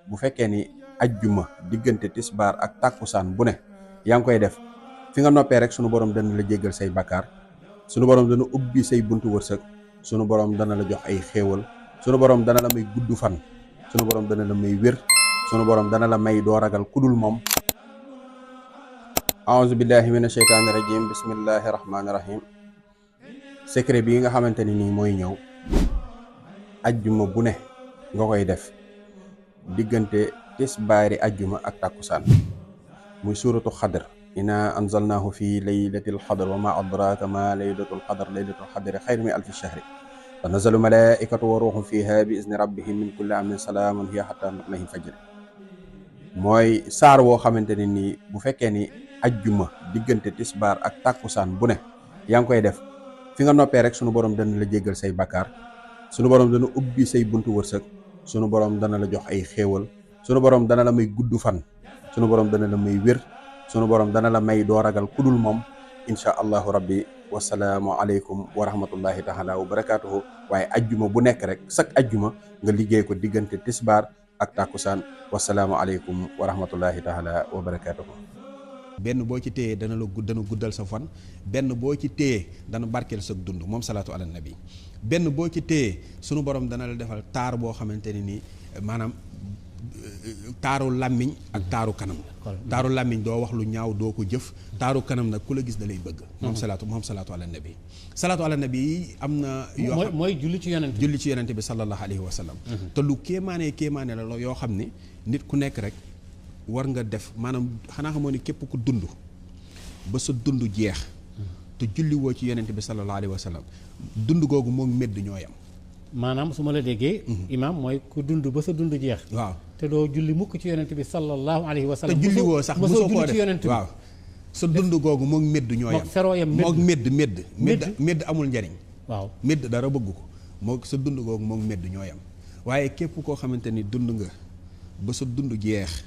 bu fekkee ni ajjuma diggante tisbaar ak tàkkusaan bu ne yaa ngi koy def fi nga noppee rek sunu borom dana la jéggal say bakkaar, sunu borom dana ubbi say buntu wërsëg, sunu borom dana la jox ay xéewal, sunu borom dana la may gudd fan, sunu borom dana la may wér, sunu borom dana la may doo ragal kudul moom. aouzu billahi mina sheytaani rajim, bismillahi rahmaani rahim. secret bii nga xamante ni nii mooy ñëw ajjuma bu ne nga koy def diggante tisbaari ajjuma ak tàkkusaan, muy suuratu xadr. inna anzalnaahu fi laylatil xadr wa ma adraka ma laylatul xadr, laylatul xadri xayru min alfi shahri tanazzalu malaikatu wa ruuxu fiha bi izni rabbihim min kulli amrin salaamun hiya hatta matla'il fajr. mooy saar woo xamante ne nii bu fekkee ni ajjuma diggante tisbaar ak tàkkusaan bu ne yaa ngi koy def fi nga noppee rek sunu borom dana la jéggal say bakkaar, sunu borom dana ubbi say buntu wërsëg, sunu borom dana la jox ay xéewal, sunu borom dana la may gudd fan, sunu borom dana la may wér, sunu borom dana la may doo ragal kudul moom insha allahu rabbi. wasalaamu aleykum wa rahmatullahi taala wa barakaatuhu. waaye ajjuma bu nekk rek chaque ajjuma nga liggéey ko diggante tisbaar ak tàkkusaan. wasalaamu aleykum wa rahmatullahi taala wa barakaatuhu. benn boo ci téyee dana guddal sa fan, benn boo ci téyee dana barkeel sa dund moom salaatu ala nabi. benn boo ci téyee sunu borom dana la defal taar boo xamante ne nii maanaam taaru làmmiñ ak taaru kanam. taaru làmmiñ doo wax lu ñaaw, doo ko jëf. taaru kanam nag ku la gis da lay bëgg. moom salaatu ala nabi. salaatu ala nabi am na yoo xam mooy julli ci yonent bi sallallahu alayhi wa sallam. te lu kéemaane la yoo xam ne nit ku nekk rek war nga def, maanaam xanaa xamoo ni képp ku dund ba sa dund jeex te julli woo ci yonent bi sallallahu alayhi wa sallam, dund googu moom medd ñoo yam. maanaam su ma la déggee imaam mooy ku dund ba sa dund jeex. waaw te doo julli mukk ci yonent bi sallallahu alayhi wa sallam. te julli woo sax mosoo koo def yonent bi. waaw sa dund googu moom medd ñoo yam. moog medd amul njariñ. waaw medd dara bëgg ko. moog sa dund googu moom medd ñoo yam. waaye képp koo xamante ni dund nga ba sa dund jeex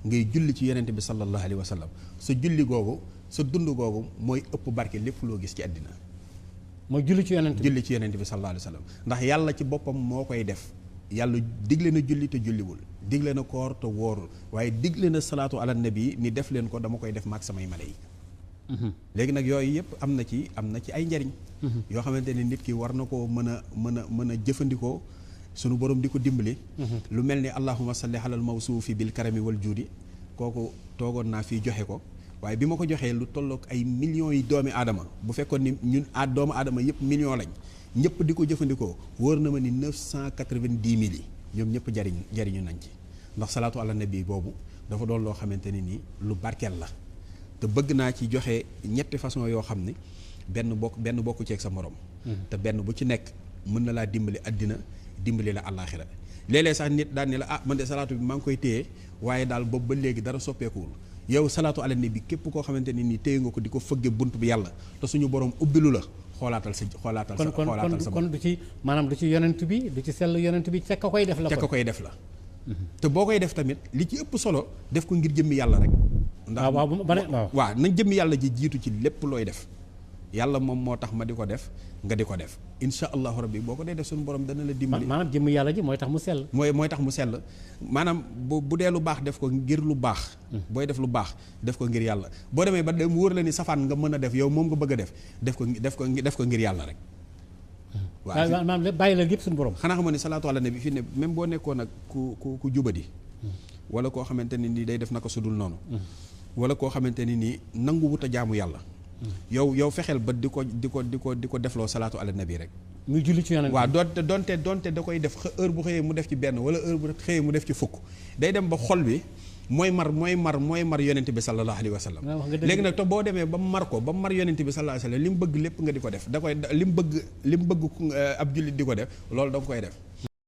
ngay julli ci yonent bi sallallahu alayhi wa sallam, sa julli googu sa dund googu mooy ëpp barke lépp loo gis ci àddina. mooy julli ci yonent bi sallallahu alayhi wa sallam. ndax yàlla ci boppam moo koy def. yàlla digle na julli te julliwul, digle na koor te wóorul, waaye digle na salaatu ala nabi ni def leen ko, dama koy def maag samay malayka. léegi nag yooyu yëpp am na ci ay njariñ yoo xamante ne nit ki war na koo mën a jëfandikoo, sunu borom di ko dimbali. lu mel ni allahumma salli alal mawsuufi bil karami wal juudi, kooku toogoon naa fii joxe ko, waaye bi ma ko joxee lu tolloog ay millions yi doomi aadama, bu fekkoon ni ñun doomu aadama yëpp millions lañ, ñëpp di ko jëfandikoo, wóor na ma ni 990 000 yi ñoom ñëpp jariñu nañ ci. ndax salaatu ala nabi boobu dafa doon loo xamante ne nii lu barkeel la. te bëgg naa ci joxe ñetti façon yoo xam ne benn bokku ceeg sa morom. te benn bu ci nekk mën na laa dimbali àddina, dimbali la àllaaxira. léeg-léeg sax nit daan ne la man de salaatu bi maa ngi koy téye, waaye daal boobu ba léegi dara soppeekuwul. yow salaatu ala nabi képp koo xamante ne nii téye nga ko di ko fëgge bunt bi yàlla te suñu borom ubbilu la, xoolaatal sa kon du ci maanaam du ci yonent bi, du ci sell yonent bi, ca ka koy def la. te boo koy def tamit li ci ëpp solo def ko ngir jëmmi yàlla rek. ndax waaw nañ jëmmi yàlla ji jiitu ci lépp looy def. yàlla moom moo tax ma di ko def, nga di ko def insha allahu rabbi. boo ko dee def suñu borom dana la dimbali. maanaam jëmmi yàlla ji mooy tax mu sell. mooy tax mu sell. maanaam bu dee lu baax def ko ngir lu baax. booy def lu baax def ko ngir yàlla. boo demee ba dem wóor la ni safaan nga mën a def, yow moom nga bëgg a def ko ngir yàlla rek. waaw maanaam bàyyi la yëpp suñu borom. xanaa xamoon ne salaatu ala nabi fii ne même boo nekkoon ak ku jubadi. wala koo xamante ne nii day def naka sudul noonu. wala koo xamante ne nii nangu wut a jaamu yàlla. yow fexeel ba di ko defloo salaatu ala nabi rek. muy julli ci yonent. waaw donte da koy def heure bu xëyee mu def ci benn, wala heure bu xëyee mu def ci fukk. day dem ba xol bi mooy mar yonent bi sallallahu alayhi wa sallam. léegi nag te boo demee ba mar yonent bi sallallahu alayhi wa sallam li mu bëgg lépp nga di ko def, da koy li mu bëgg ab jullit di ko def, loolu da nga koy def.